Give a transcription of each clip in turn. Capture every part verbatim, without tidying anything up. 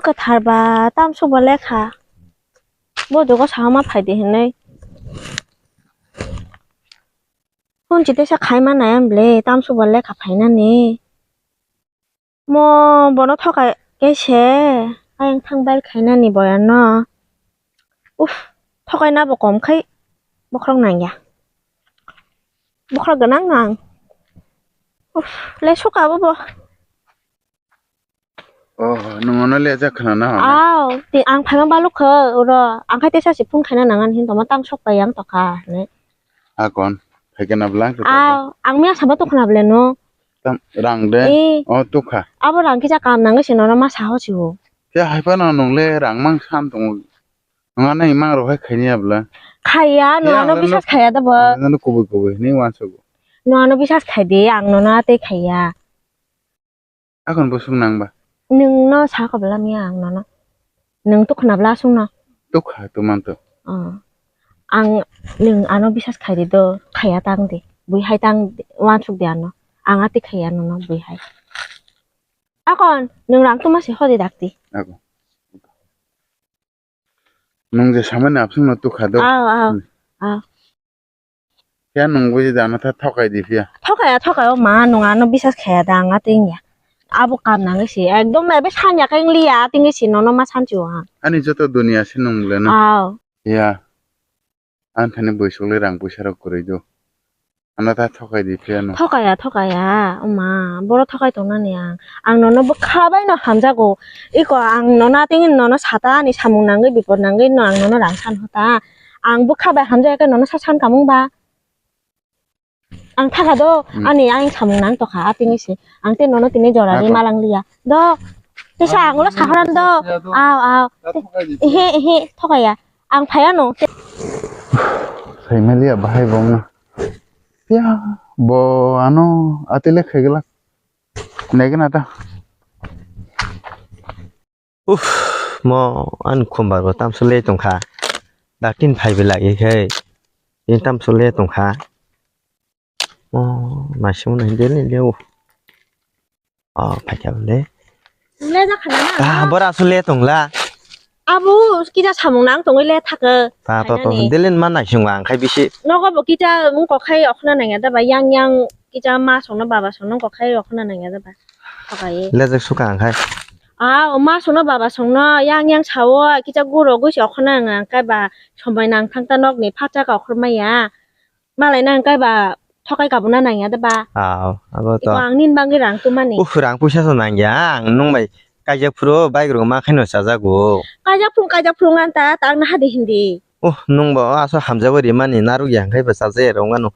Kwthar ba tamsuk ba lekha. Bo dogo sahama phaidi hinwi. Phone chitesa khaima nai ang ble, tamsuk ba lekha phainani. Mo bono thokai kese, ayang thang bail khainani boyarno. Uff, thokaina bo kom khai, bokhorok nangya. Bokhorok gwnang no ang. Uff, le suka bo bo. Oh, nwngno le jak khna na hwnwi. Aw, ti ang phaima baluk kho, uro. Ang khai tesa si phone khaina nangan hin tongma tang sok pai yang tokha, ne. Akon, phaikhe na bwlang khe tongma. Aw, ang miya sabo tongkhna ble no. Tam, rang de? Eh. Oh, tukha. Abo rang kisa kam nangwi se nono ma saho si o. Khe hai phano nwng le rang mang sam tongo. Nwng ano imang rok hai khaini ya bwla? Khaiya, no. Ya, ano ang bisas khaiya da bo. Ano kubui kubui hinwi uansugo. No ano bisas khai de, ang nono atwi khaiya. Akon bwswk nang ba? Nwng no sa kabla miya ang nono. Nwng tukna bla sung no. Tukha tu man to. Oh. Ang nwng ano bisas khai de do, khaiya tang de. Bui hai tang de, uansuk de ano. Ang atwi khaiya nono bui hai. Akon, nwng rang tuma se hodi dakti. Akon. Nwng je samani abswkno tukha do. Aw, aw, hmm, aw. Phiya nwng buji da ano tha thokai di phiya. Thokaya, thokaya, o ma, nwng ano bisas khaya da, ang ating ya. Abo kam nangwi si, ekdom ebe sanya khe liya, ating si nono ma sanchi o ang. Ani joto duniya se nwng bole no. Aw. Ya. Ang thani bwswk le rang puisa rok kwrwi do. Ano ta thokai di phiya no. Thokaya, thokaya, oma, boro thokai tongnani ang. Ang nono bwkha bai no hamjago. Iko ang nono atwngwi nono sata ani samung nangwi bipor nangwi no ang nono rang san hota. Ang bwkha bai hamjaya khe nono sa san kamung ba. Ang thaka do, hmm, ani ang samung nang tokha atwngwi se. Ang te nono tini jora ri malang liya. Do. Tesa ang ulo saharan do. Aw, aw. Ehe, ehe, thokaya. Ang phaya no. Saimaliya bahai bongno. Ya, bo ano atile khaigwlak. Naigwna ta. Uff, mo ani khumbar bo tamso le tongkha. Daktin phaibe lagi khe. Yen tamso le tongkha. Oh, masimo na hinde le le o. Oh, phaikha le. Le ja khana na. Ah, bora asu le tongla. Abo kisa samung nang tongwi le thaka. Ta to to. Delen ma nai sung ang khai bisi. Nogo bo kisa mung ko khai okhna nang ya da ba yang yang kisa ma song no baba song no ko khai okhna nang ya da ba. Thaka ye. Le jak suka ang khai. Ah, o ma song no baba song no yang yang sawo kisa guro gwi se okhna nang kai ba sombai nang thang ta nok ni phacha ka okhor maya. Malai nang kai ba thokai kabuna nang ya da ba. Aw, abo to. Iko ang nin bangwi rang tumani. Uff, rang puisa so nang ya. Ang nung bai kaijak phuru bike rok ma khaino chajago. Kaijak phuru, kaijak phuru ngan ta, ta ang na hadi hindi. Uh, nung bo aso hamjabo rimani naruk ya, hwnkhe bo chaja ya rong ano.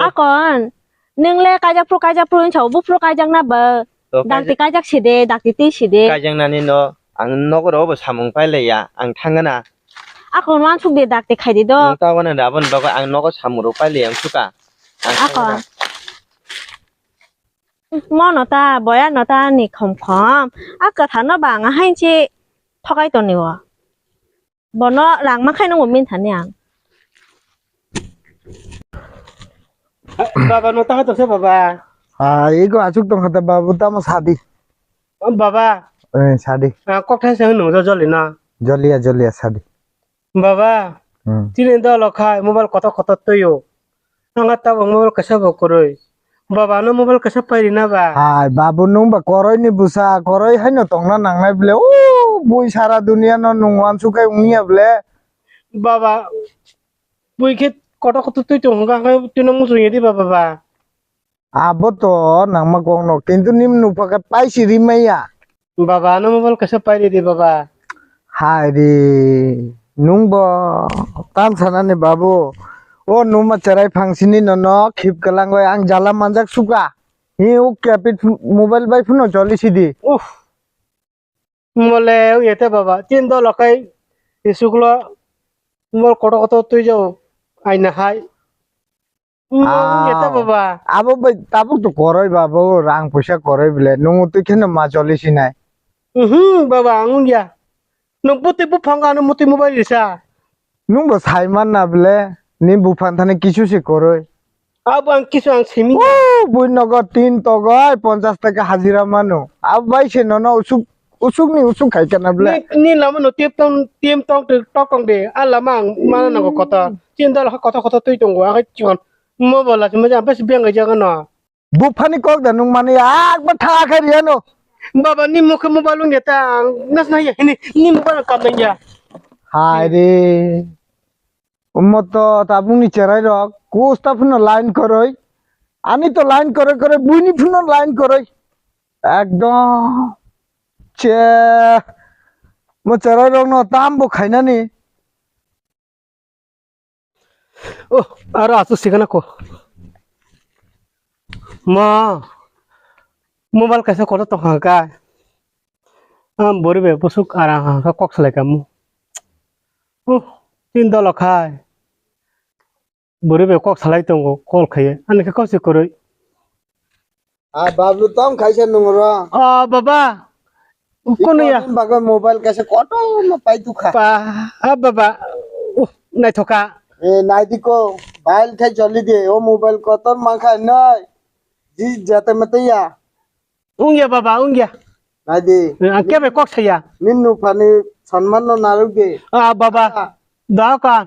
Akon, nung le kaijak phuru, kaijak phuru hinsa, buphuru kaijak na ba. To dakti kaijak side, dakti twi side. Kaijak nani no, ang nogo ro bo samung pailaiya, ang thangana. Akon wansuk de dakti khaidi do. Nwng ta wana da aboni bagwi ang nogo samung rok pailaiya ang suka. Ang akon thangana. Mono ta, boya no ta ni khom khom. A kwthar no ba ang hain se thokai toni o. Bono rang ma khaino bo minthani ang. Baba no ta tokse baba. Ah, ego achuk tong kha ta babu tamo sadi. Baba. Eh, sadi. Ah, kok thai se nung jo joli na. Joliya, joliya sadi. Baba. Hmm. Chini dolo khai mobile kotor kotor toyo. Ang tabuk mobile kaisa bo kwrwi. Baba no mobile kaisa pairina ba. Hai, babu nwng ba koroi ni bwsa, koroi haino tongna nangnai ble. O, bui sara dunia no nwng wansuk khe wngya ble. Baba, bui khe kotor kotor twi tong hwnkha khe twi no muchung ya di baba ba. Abo to nangma kok no, kintu nim nukha khe paisi rimaya. Baba, ano mobile kaisa pairi di, baba. Hai di, nung bo tam sanani babu. O numa cherai phangsini nono khip kwlangwi ang jala manjak suka. Hi o kepit mobile bai phano choli sidi. Uff. Mole o yete baba, tin dolo kai isuklo mol koto koto tui jau aina hai. Nwng ya ta baba. Abo bai tabuk to koroi babo, rang puisa koroi bile. Nwng twi kheno ma choli sinai. Mhm, baba, ang ya. Nwng puti buphang ano muti mobile risa. Nwng bo sai man na bile. Ni buphang thani kisu se koroi. Abo ang kisu ang simi. Woo, bui nogo tin togoi ponchas taka hajira mano. Abo bai se nono usuk Usuk ni usuk khai kana ble. Ni, ni lama no tip tong, tim tong, tok tong de. A lama ang mana nango kotor. Chin dal ha kotor kotor twi tongo. Ang chikon. Mo bola chuma jang bes beng ga jaga no. Buphani kok da nung mani ak ba tha kha riya no. Baba ni mukhe mobile ung ya ta. Nas na ya. Ni, ni mobile kam ya. Hai re. Ummo to tabukni cherai rok kusta phano line koroi. Ani to line koroi koroi buini phano line koroi. Ekdom che mo cherai rokno tambo khainani. Oh, aro asu sigana ko. Ma, mobile kaisa kotor tongkha ka. Am bori bai busuk ara ha kok salai kamu. Oh, tin dolo khai. Bwrwi bai kok salai tongo, call khaiye. Ani khe kok se kwrwi. Ah, Bablu tong khaisa nungro. Ah, baba. Kono ya? Bagwi mobile kaisa kotor no pai tukha. Pa, ah, baba. Uh, naithoka. Eh, naidi ko. Bail khai joldi de. O mobile kotor mankha noi. Ji jate mate ya. Ungya baba, ungya. Naidi. Eh, ang kebe kok saya. Nin nuphani sanman no naruk de. Ah, baba. Ah. Da ka.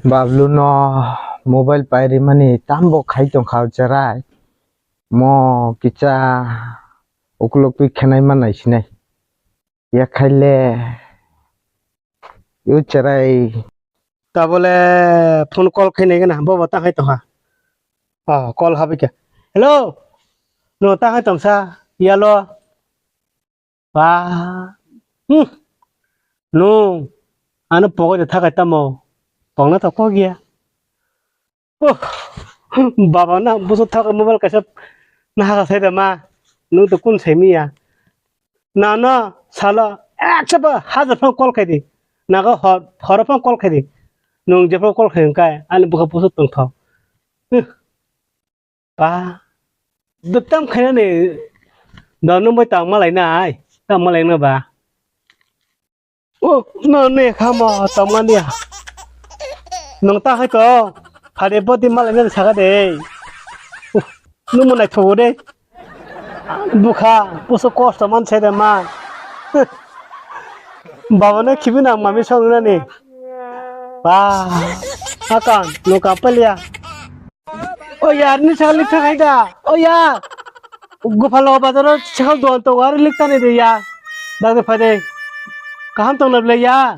Bablu no mobile pai rimani tambo khai tongkha o cherai. Mo kicha ukulok twi khenai manai sinai. Ya khaile o cherai. Tabole phone call khainai gana bobo ta hai tongkha. Oh, call habikha. Hello. No ta hai tongsa. Yalo. Ba, hmm, nung, ano pogo de thakai tamo, pogna to kok ya. Oh, baba na buso thakai mobile kaisa na haka sai da ma, nung to kun sai miya. Na na sala eksa ba hajar phang call khai di, naga hor hor phang call khai di, nung je phang call khai kai, ani bukha buso tong thok. Ba, da tam khainani, da nung bai tang malai nai, tang malai na ba. O, no ne khamo tang mani ya. Nung ta hai to, phade bodi malai nani saka de. Nung mo nai thogo de. Bukha, puso kosto man se de ma. Baba ne khibi nang mami song nani. Ba, akan, nung ka pelia. O yar, ni sakal likta khai da. O yar. Gopal o bazar o sakal dogan to ar likta ni de ya. Dak de phai de. Kaham tong na ble ya.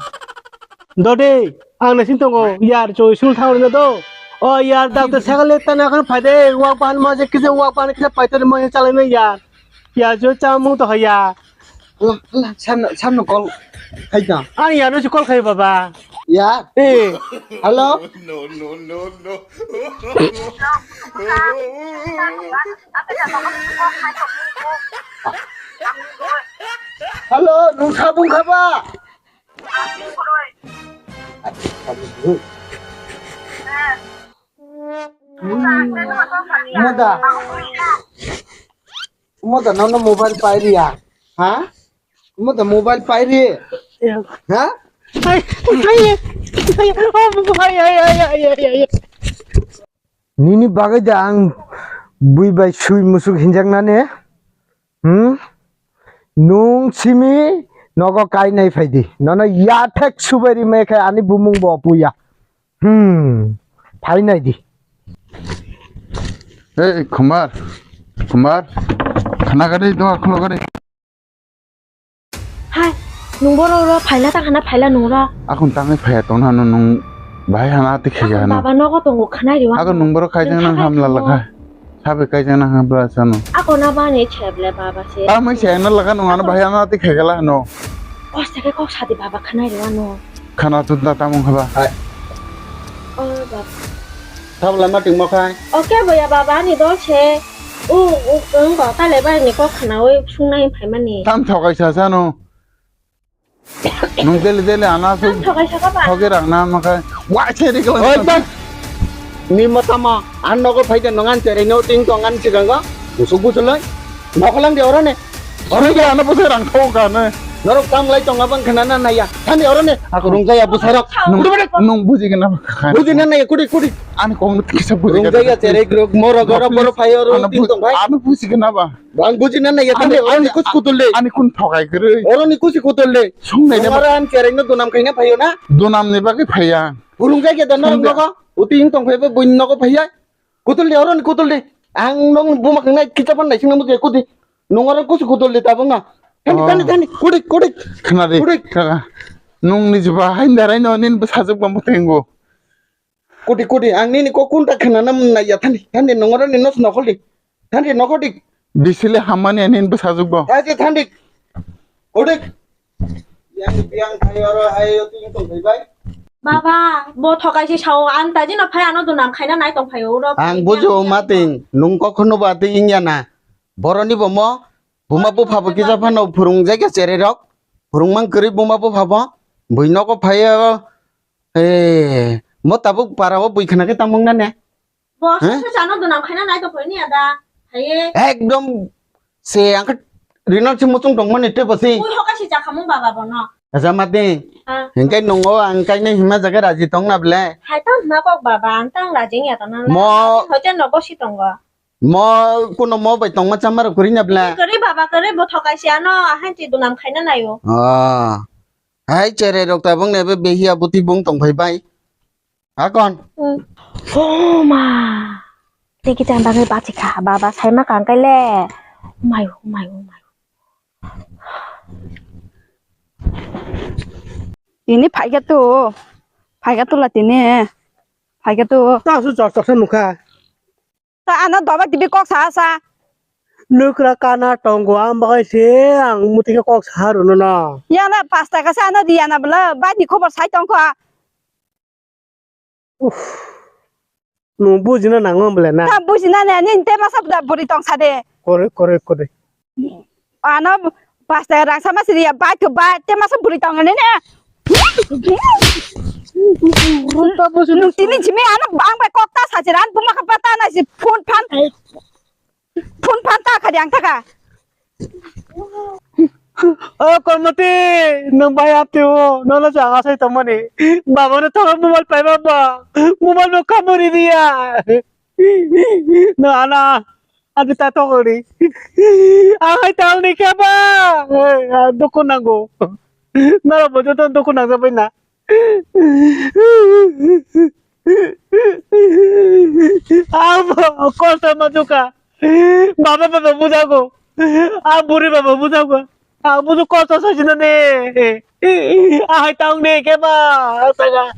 Do de. Ang na sin tongo. Yar, choi sul thang na do. O yar, dak de sakal likta na kan phai de. Wak ban ma je kije wak ban kije pai to mo chalai na yar. Ya jo chamung to ya. Hala, hala, samno, samno call khai da. Ani yano si call khai baba. Ya? Eh. Hello? No, no, no, no. Hello, nung sabung khaba? Moda. Moda, nono mobile pairiya. Ha? Moda mobile pairi. Ya. Ha? Ai, ai, ai, oh, ai, ai. Nini bagwi da ang bui bai sui musuk hinjaknani. Hmm? Nung simi nogo kainai phaidi. Nono yathek subai rimai khe ani bumung bo puya. Hmm. Phainai di. Hey, Kumar. Kumar. Khana gari, dua khulok gari. Hai, nung borok ro phaila ta khana phaila nung ro. Akon tangwi phaiya tongna no nung bahai hana ati khega hano. Baba nogo tongo khanai riwa. Akon nung borok kaijang nang hamla lakha. Sabe kaijang nang hamla sano. Akon abani cheble baba se. Amai se na lakha nung ano bahai hana ati khega la hano. O seke kok sadi baba khanai riwa no. Khana tun ta tamung haba. Hai. O baba. Tabla ma ting mo khai. Oke boya baba ni dol se. U, u, wng bo, tale bai ni kok khnaui sungnai phaimani. Tam thokai sa sano. Nung dele dele ana su. Tam thokai sa kaba. Thoge rang na ma khai. Wa che ri kala. Oi, bas. Ni mata ma, an nogo phai de nongan tere no ting tongan sigang ga. Busuk busulai. Nokolang de oro ne. Oro ge ana busuk rang thok ga ne. Norok tam lai tong abang khana na naya. Thani oro ne. Ako. Rung jaya bwsarok. Nung, Kudu bade. Nung buji gana ba. Buji na naya, kudik, kudik. Ani kong kisa buji gana. Rung jaya cherek rok, morok, oro, boro phayo, oro, ano ting bu-, tong phai. Ano buji gana ba. Bang buji na naya, thani oro ni kusi kutul de. Ani kun thokai kwrwi. Oro ni kusi kutul de. Sung nai na ba. Oro an cherek no dunam khaina phayo na. Dunam ni bagwi phaiya. Rung jaya da norok nogo. Uti ing tong phai ba buin nogo phaiya. Kutul de, oro ni kutul de. Ang nong buma khangnai kisa phan nai singna mujhe kuti. Nung oro kusi kutul de tabang na. Thani, thani, thani. Kudik, kudik. Khna de. Kudik. Kaka. Nung ni jiba hain darai no nin bwsajwk bang bwthengo. Kuti, kuti. Ang nini kok kunta khna nam nai ya thani. Thani nung oro ni nos nokol di. Thani nokol di. Bisile hammani nin bwsajwk bo. Thani, thani. Kudik. Yang, yang, hai oro, hai, ting tong phai bai. Baba, bo thokai se sao, ang taji no phai ano dunam khaina nai tong phai oro. Ang bujo ma ting, nung kok khno ba ting ya na. Boroni bo mo, buma bupha bo kisa phano phurung jai khe chererok. Phurung mang kwrwi buma bupha bo. Bui nogo phai o. Eh, mo tabuk para o bui khna khe tamung na ne. Bo se se chano dunam khaina nai tong phai ni ada. Haye. Ekdom se ang khe rinal si muchung tong mani te bo si. Ui hokai si chakhamung baba bono. Acha mati. Ha. Hingkai nungo ang kainai hima jaga raji tong na ble. Hai tang hima kok baba, ang tang raji ya tong na. Mo. Hoite nogo si tongo. Mo kuno mo bai tongma chamar kuri na ble. Kari baba kari bo thokai si ano ahan ti dunam khaina nayo. Ah. Hai chererok tabung ne be behiya buti bung tong phai bai. Akon. Hmm. Oh ma. Tei kita bagwi bachi kha, baba saima kang kai le. Mai, mai, mai. Tini phaikha tu. Phaikha tu la tini. Phaikha tu. Ta su chok chok sa nukha. Ta ano doba tibi kok sa sa. Nukra kana tongo ang bagai se ang muti khe kok sa rwno no. Yana pas taka sa ano di yana bwla bai ni khobor sai tongkha. Uff. Nung bujina nango bole na. Ta bujina ne, nini te masa da buri tong sa de. Kore, kore, kore. Ano pas te rang sama siri ya, bai to bai, te masa buri tong ne ne. Nung tini jimi ano ang bai kok ta sa jiran, buma ka pata na si phone phan. Phone phan ta kha di ang ta kha. O Kormoti, nwng bai apti o, nono changa sai tongmani. Baba no thoro mobile pai ba ba. Mobile no kamuri diya. No ana, adi ta tongori. Ahai tal ni khe ba. Dukhu nango. Noro bo joto dukhu nangjabai na. Abo kosto ma duka. Baba baba bujago. A buri baba bujago. A buju kosto sa sino ne. A hai taung ne ke ba saga.